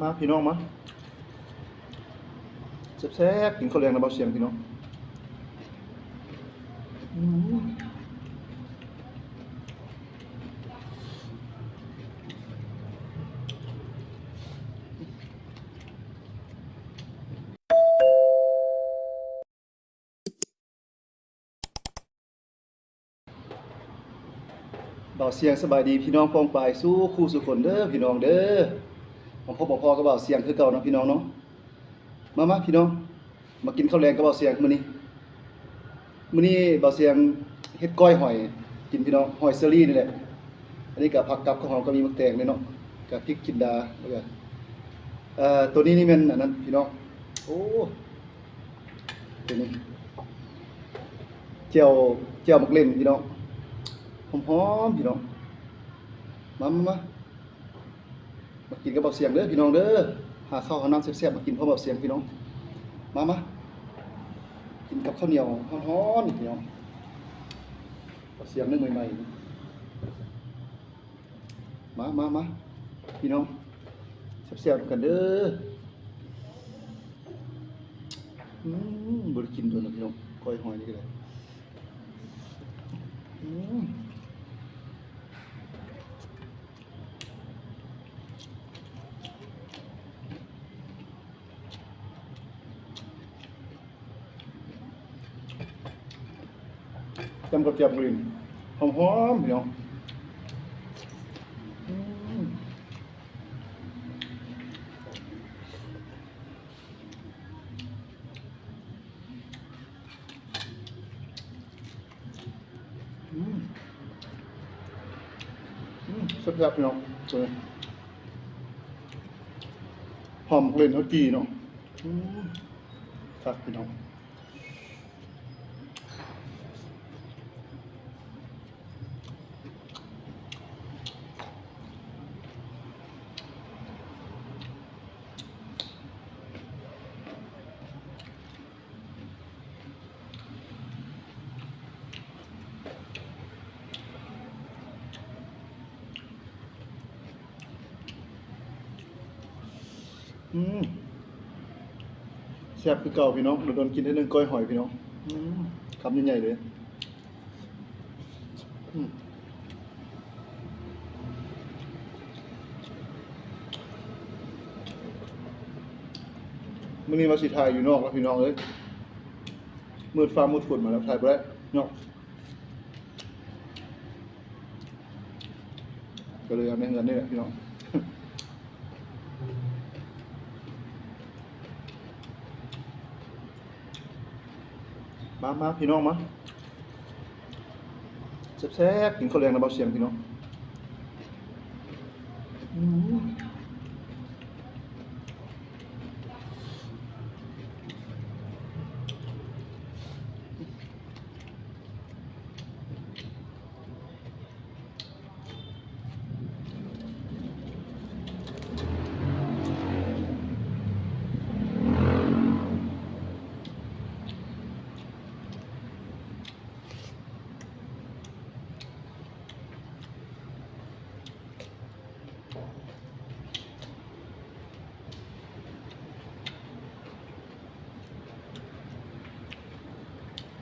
ມາພີ່ນ້ອງມາ ແຊບໆ ກິນເຂົ້າແລງນຳບ່າວຊຽງພີ່ນ້ອງ. ອືມ ບ່າວຊຽງສະບາຍດີພີ່ນ້ອງປ້ອງປາຍສູ່ຄູ່ສູ່ຄົນເດີພີ່ນ້ອງເດີ. ມາພົບມາພໍ້ກັບບ່າວຊຽງຄືເກົ່າເນາະພີ່ນ້ອງເນາະ. ມາ ມາພີ່ນ້ອງ ມາກິນເຂົ້າແລງກັບບ່າວຊຽງມື້ນີ້. ມື້ນີ້ບ່າວຊຽງເຮັດກ້ອຍຫອຍກິນພີ່ນ້ອງ ຫອຍເຊີຣີນີ້ແຫຼະ. ອັນນີ້ກະຜັກກັບຂອງເຮົາ ກະມີໝາກແຕງເດ້ເນາະ ກະພິກຈິນດາ ແລ້ວກະ ເອີ ໂຕນີ້ນີ້ແມ່ນອັນນັ້ນພີ່ນ້ອງ. ໂອ້ ໂຕນີ້ແຈ່ວ ແຈ່ວໝາກເລັ່ນພີ່ນ້ອງ ຫອມໆ ພີ່ນ້ອງ. ມາ ມາ ມາ ມາກິນກັບບ່າວຊຽງເດີພີ່ນ້ອງເດີ. ຫາເຂົ້າຫານ້ຳແຊບໆ ມາກິນພ້ອມບ່າວຊຽງພີ່ນ້ອງ. ມາ ມາ ກິນກັບເຂົ້າໜຽວຮ້ອນໆ ພີ່ນ້ອງ. ບ່າວຊຽງໜຶ້ງໃໝ່ໆ ມາ ມາ ມາ ພີ່ນ້ອງ ແຊບໆ ນຳກັນເດີ. ອືມ ບໍ່ໄດ້ກິນດົນແລ້ວພີ່ນ້ອງ ກ້ອຍຫອຍນີ້ກະໄດ້. ອືມ ຈ້ຳກັບແຈ່ວ ຫອມໆ ພີ່ນ້ອງ. ອືມ ອືມ ອືມ ແຊບໆ ພີ່ນ້ອງ ໂຕນີ້ ຫອມເລັ່ນເຮົາຈີ່ເນາະ. ອືມ ຄັກພີ່ນ້ອງ. ອືມ ແຊບຄືເກົ່າພີ່ນ້ອງ ດົນໆ ກິນເທື່ອໜຶ່ງກ້ອຍຫອຍພີ່ນ້ອງ. ອືມ ຄຳໃຫຍ່ໆ ເລີຍ. ອືມ ມື້ນີ້ວ່າຊິຖ່າຍຢູ່ນອກແລ້ວພີ່ນ້ອງເອີຍ ມືດຟ້າມືດຝົນມາແລ້ວ ຖ່າຍບໍ່ໄດ້ເນາະ. ກະເລີຍເອົາໃນເຮືອນນີ້ແຫຼະພີ່ນ້ອງ. ມາ ມາ ພີ່ນ້ອງມາ ແຊບໆ ກິນເຂົ້າແລງນຳບ່າວຊຽງພີ່ນ້ອງ. ອືມ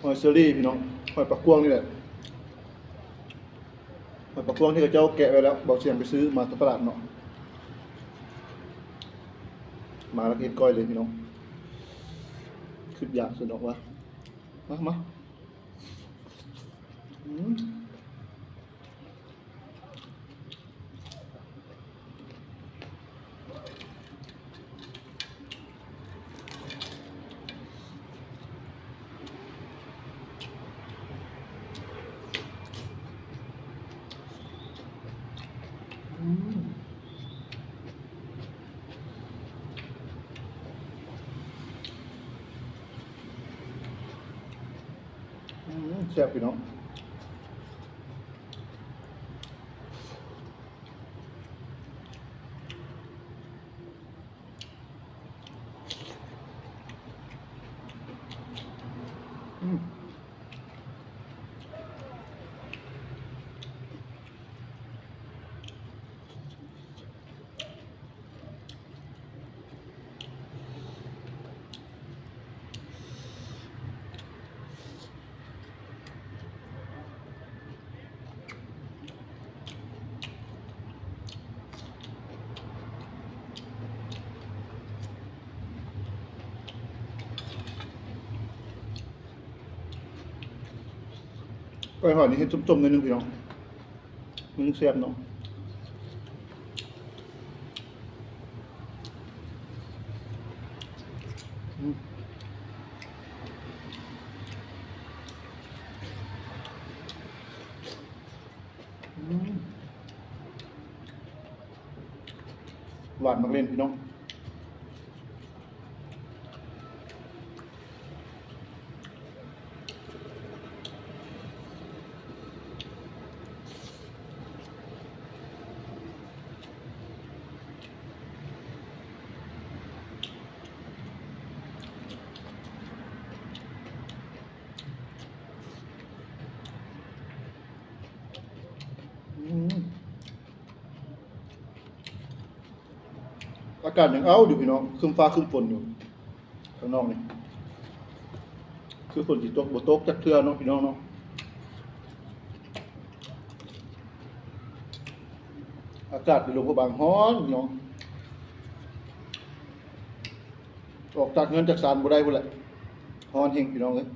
ຫອຍເຊີຣີພີ່ນ້ອງ ຫອຍປາກກວ້າງນີ້ແຫຼະ. ຫອຍປາກກວ້າງທີ່ເຂົາເຈົ້າແກະໄວ້ແລ້ວ ບ່າວຊຽງໄປຊື້ມາຈາກຕະຫຼາດເນາະ ມາແລ້ວເຮັດກ້ອຍເລີຍພີ່ນ້ອງ. ຄຶດຢາກສຸດດອກວ່າ ມາ ມາ ອືມ. ອືມ ແຊບພີ່ນ້ອງ. ອືມ. ກ້ອຍຫອຍນີ້ເຮັດສົ້ມໆ ໜ້ອຍໜຶ່ງພີ່ນ້ອງ ມັນແຊບເນາະ. ອືມ ອືມ ຫວານໝາກເລັ່ນພີ່ນ້ອງ. ອືມ ອາກາດຍັງອ້າວຢູ່ພີ່ນ້ອງ ຄຶ້ມຟ້າຄຶ້ມຝົນຢູ່ ຂ້າງນອກນີ້ ຄືຝົນຊິຕົກ ບໍ່ຕົກຈັກເທື່ອເນາະພີ່ນ້ອງເນາະ. ອາກາດຢູ່ຫຼວງພະບາງຮ້ອນພີ່ນ້ອງ ອອກຈາກເຮືອນຈາກຊານບໍ່ໄດ້ພຸ້ນແຫຼະ ຮ້ອນແຮງພີ່ນ້ອງເອີຍ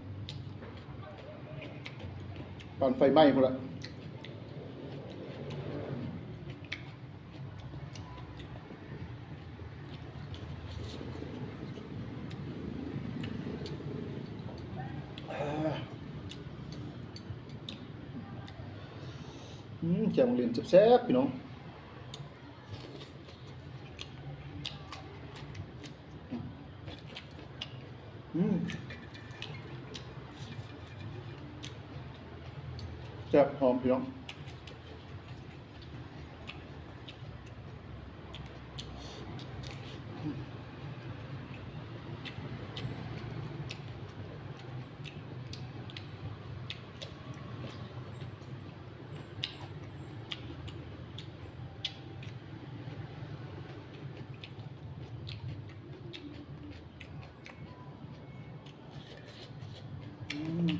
ປານໄຟໄໝ້ພຸ້ນແຫຼະ. ອືມ ແຈ່ວເລັ່ນແຊບໆ ພີ່ນ້ອງ. ອືມ ແຊບ ຫອມ ພີ່ນ້ອງ. ອືມ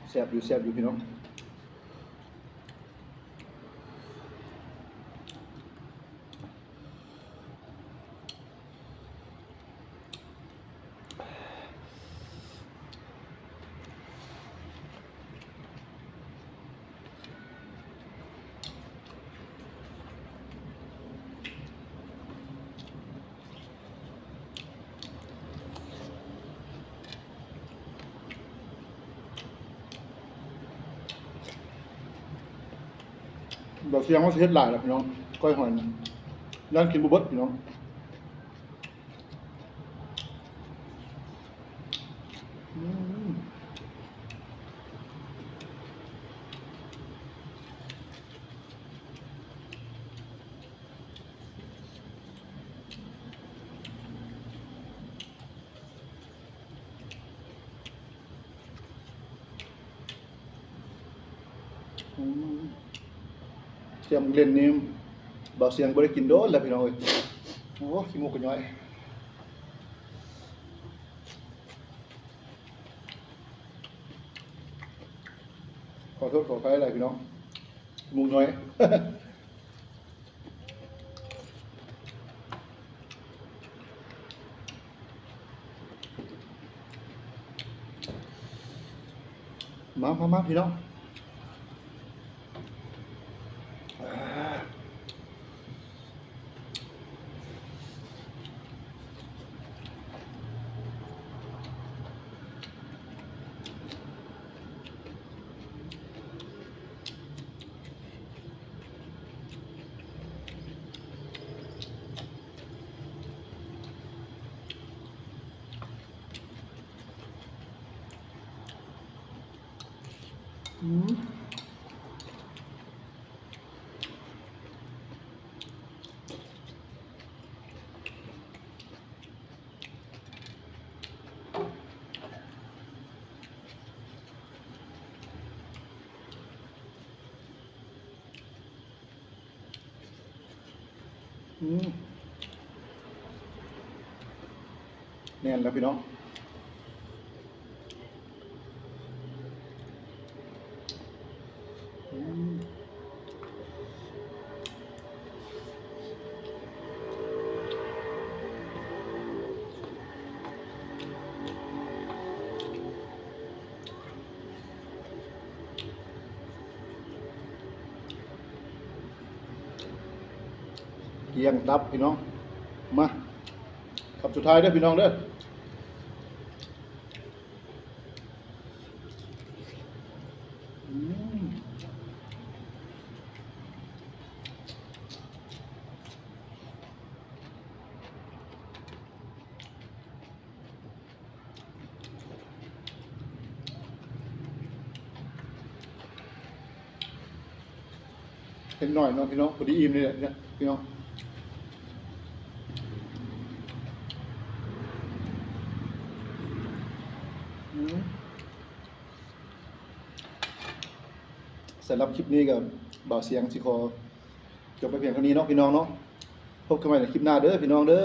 ແຊບຢູ່ ແຊບຢູ່ ພີ່ນ້ອງ. ບໍ່ສຽງວ່າຊິເຮັດຫຼາຍແລ້ວພີ່ນ້ອງ ກ້ອຍຫອຍນີ້ ຢ້ານກິນບໍ່ເບິດພີ່ນ້ອງ. ອືມ ອືມ ສຽງເຫຼັ້ນນີ້ ບ່າວສຽງບໍ່ໄດ້ກິນດົນແລ້ວພີ່ນ້ອງເອີຍ. ໂອ້ ຂີ້ມູກກະຍ້ອຍ. ຂໍໂທດຂໍອະໄພຫຼາຍພີ່ນ້ອງ ມູກນ້ອຍ. ມາ ມາ ມາ ພີ່ນ້ອງ. ອືມ. ອືມ ແໜ້ນແລ້ວພີ່ນ້ອງ. ອືມ ແຊ ກຽງຕັບພີ່ນ້ອງ. ມາ ຄຳສຸດທ້າຍເດີພີ່ນ້ອງເດີ. ອືມ. ເຮັດໜ້ອຍເນາະພີ່ນ້ອງ ພໍດີອີ່ມນີ້ແຫຼະເນຍພີ່ນ້ອງ. ອືມ ສຳລັບຄລິບນີ້ກໍບ່າວຊຽງຊິຂໍຈົບໄປພຽງເທົ່ານີ້ເນາະພີ່ນ້ອງເນາະ. ພົບກັນໃໝ່ໃນຄລິບໜ້າເດີພີ່ນ້ອງເດີ.